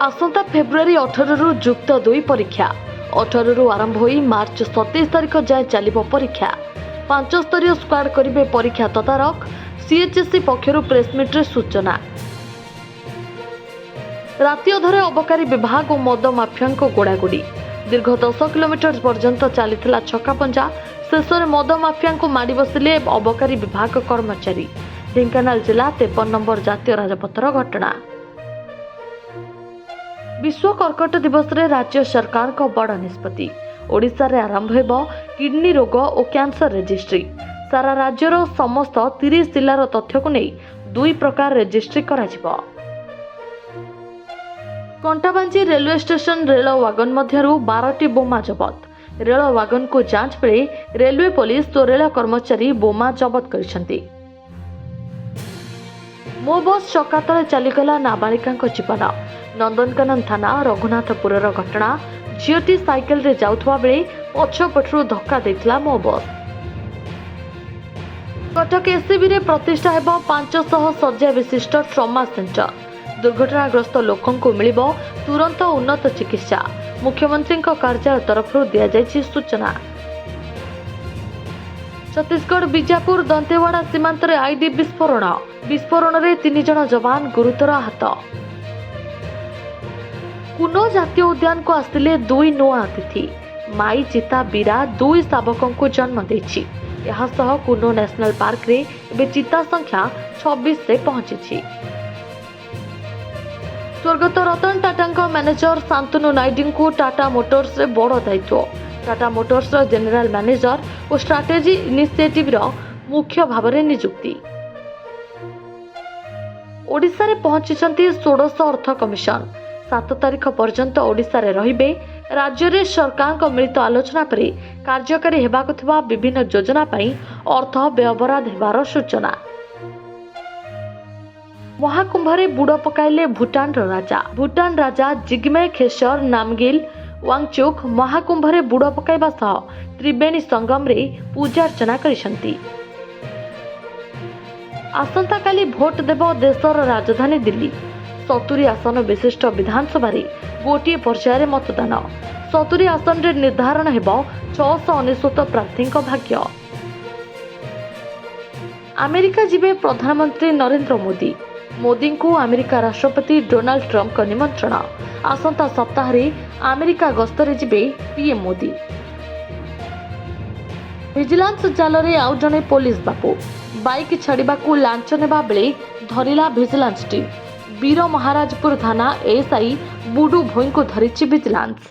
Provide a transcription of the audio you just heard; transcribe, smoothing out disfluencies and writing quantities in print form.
ଆସନ୍ତା ଫେବୃଆରୀ 18ରୁ ଯୁକ୍ତ ଦୁଇ ପରୀକ୍ଷା। 18ରୁ ଆରମ୍ଭ ହୋଇ ମାର୍ଚ୍ଚ 27 ତାରିଖ ଯାଏଁ ଚାଲିବ ପରୀକ୍ଷା। ପାଞ୍ଚସ୍ତରୀୟ ସ୍କ୍ୱାଡ୍ କରିବେ ପରୀକ୍ଷା ତଦାରଖ। ସିଏଚ୍ଏସ୍ଇ ପକ୍ଷରୁ ପ୍ରେସମିଟ୍ରେ ସୂଚନା। ରାତି ଅଧରେ ଅବକାରୀ ବିଭାଗ ଓ ମଦ ମାଫିଆଙ୍କ ଗୋଡ଼ାଗୋଡ଼ି। ଦୀର୍ଘ 10 କିଲୋମିଟର ପର୍ଯ୍ୟନ୍ତ ଚାଲିଥିଲା ଛକାପଞ୍ଝା। ଶେଷରେ ମଦ ମାଫିଆଙ୍କୁ ମାଡ଼ି ବସିଲେ ଅବକାରୀ ବିଭାଗ କର୍ମଚାରୀ। ଢେଙ୍କାନାଳ ଜିଲ୍ଲା 53 ନମ୍ବର ଜାତୀୟ ରାଜପଥର ଘଟଣା। ବିଶ୍ୱ କର୍କଟ ଦିବସରେ ରାଜ୍ୟ ସରକାରଙ୍କ ବଡ଼ ନିଷ୍ପତ୍ତି। ଓଡ଼ିଶାରେ ଆରମ୍ଭ ହେବ କିଡନୀ ରୋଗ ଓ କ୍ୟାନ୍ସର ରେଜିଷ୍ଟ୍ରି। ସାରା ରାଜ୍ୟର ସମସ୍ତ 30 ଜିଲ୍ଲାର ତଥ୍ୟକୁ ନେଇ ଦୁଇ ପ୍ରକାର ରେଜିଷ୍ଟ୍ରି କରାଯିବ। କଣ୍ଟାବାଞ୍ଜି ରେଲୱେ ଷ୍ଟେସନ ରେଳ ୱାଗନ ମଧ୍ୟରୁ 12ଟି ବୋମା ଜବତ। ରେଳ ୱାଗନକୁ ଯାଞ୍ଚ ବେଳେ ରେଲୱେ ପୋଲିସ ଓ ରେଳ କର୍ମଚାରୀ ବୋମା ଜବତ କରିଛନ୍ତି। ମୋ ବସ୍ ଚକା ତଳେ ଚାଲିଗଲା ନାବାଳିକାଙ୍କ ଜୀବନ। ନନ୍ଦନକାନନ ଥାନା ରଘୁନାଥପୁରର ଘଟଣା। ଝିଅଟି ସାଇକେଲରେ ଯାଉଥିବା ବେଳେ ପଛପଟରୁ ଧକ୍କା ଦେଇଥିଲା ମୋ ବସ୍। କଟକ ଏସ୍ସିବିରେ ପ୍ରତିଷ୍ଠା ହେବ 500 ଶଯ୍ୟା ବିଶିଷ୍ଟ ଟ୍ରମା ସେଣ୍ଟର। ଦୁର୍ଘଟଣାଗ୍ରସ୍ତ ଲୋକଙ୍କୁ ମିଳିବ ତୁରନ୍ତ ଉନ୍ନତ ଚିକିତ୍ସା। ମୁଖ୍ୟମନ୍ତ୍ରୀଙ୍କ କାର୍ଯ୍ୟାଳୟ ତରଫରୁ ଦିଆଯାଇଛି ସୂଚନା। ଛତିଶଗଡ଼ ବିଜାପୁର ଦନ୍ତେୱାଡ଼ା ସୀମାନ୍ତରେ ଆଇଇଡି ବିସ୍ଫୋରଣ। ବିସ୍ଫୋରଣରେ ତିନି ଜଣ ଯବାନ ଗୁରୁତର ଆହତ। କୁନୋ ଜାତୀୟ ଉଦ୍ୟାନକୁ ଆସିଲେ ଦୁଇ ନୂଆ ଅତିଥି। ମାଇ ଚିତା ବୀରା ଦୁଇ ଶାବକଙ୍କୁ ଜନ୍ମ ଦେଇଛି। ଏହାସହ କୁନୋ ନ୍ୟାସନାଲ ପାର୍କରେ ଏବେ ଚିତା ସଂଖ୍ୟା 26ରେ ପହଞ୍ଚିଛି। ସ୍ୱର୍ଗତ ରତନ ଟାଟାଙ୍କ ମ୍ୟାନେଜର ଶାନ୍ତନୁ ନାଇଡୁଙ୍କୁ ଟାଟା ମୋଟର୍ସରେ ବଡ଼ ଦାୟିତ୍ୱ। ଟାଟା ମୋଟର୍ସର ଜେନେରାଲ ମ୍ୟାନେଜର ଓ ଷ୍ଟ୍ରାଟେଜି ଇନିସିଏଟିଭର ମୁଖ୍ୟ ଭାବରେ ନିଯୁକ୍ତି। ଓଡ଼ିଶାରେ ପହଞ୍ଚିଛନ୍ତି ଷୋଡ଼ଶ ଅର୍ଥ କମିଶନ। 7 ତାରିଖ ପର୍ଯ୍ୟନ୍ତ ଓଡ଼ିଶାରେ ରହିବେ। ରାଜ୍ୟରେ ସରକାରଙ୍କ ମିଳିତ ଆଲୋଚନା ପରେ କାର୍ଯ୍ୟକାରୀ ହେବାକୁ ଥିବା ବିଭିନ୍ନ ଯୋଜନା ପାଇଁ ଅର୍ଥ ବ୍ୟୟବରାଦ ହେବାର ସୂଚନା। ମହାକୁମ୍ଭରେ ବୁଡ଼ ପକାଇଲେ ଭୁଟାନର ରାଜା। ଭୁଟାନ ରାଜା ଜିଗ୍ମେ ଖେସର ନାମଗିଲ ୱାଙ୍ଗଚୁକ୍ ମହାକୁମ୍ଭରେ ବୁଡ଼ ପକାଇବା ସହ ତ୍ରିବେଣୀ ସଙ୍ଗମରେ ପୂଜାର୍ଚ୍ଚନା କରିଛନ୍ତି। ଆସନ୍ତାକାଲି ଭୋଟ ଦେବ ଦେଶର ରାଜଧାନୀ ଦିଲ୍ଲୀ। 70 ଆସନ ବିଶିଷ୍ଟ ବିଧାନସଭାରେ ଗୋଟିଏ ପର୍ଯ୍ୟାୟରେ ମତଦାନ। 70 ଆସନରେ ନିର୍ଦ୍ଧାରଣ ହେବ 699 ପ୍ରାର୍ଥୀଙ୍କ ଭାଗ୍ୟ। ଆମେରିକା ଯିବେ ପ୍ରଧାନମନ୍ତ୍ରୀ ନରେନ୍ଦ୍ର ମୋଦି। ମୋଦିଙ୍କୁ ଆମେରିକା ରାଷ୍ଟ୍ରପତି ଡୋନାଲ୍ଡ ଟ୍ରମ୍ପଙ୍କ ନିମନ୍ତ୍ରଣ। ଆସନ୍ତା ସପ୍ତାହରେ ଆମେରିକା ଗସ୍ତରେ ଯିବେ ପିଏମ୍ ମୋଦି। ଭିଜିଲାନ୍ସ ଜାଲରେ ଆଉ ଜଣେ ପୋଲିସ ବାବୁ। ବାଇକ୍ ଛାଡ଼ିବାକୁ ଲାଞ୍ଚ ନେବା ବେଳେ ଧରିଲା ଭିଜିଲାନ୍ସ ଟିମ୍। ବୀର ମହାରାଜପୁର ଥାନା ଏଏସ୍ଆଇ ବୁଡୁ ଭୋଇଙ୍କୁ ଧରିଛି ଭିଜିଲାନ୍ସ।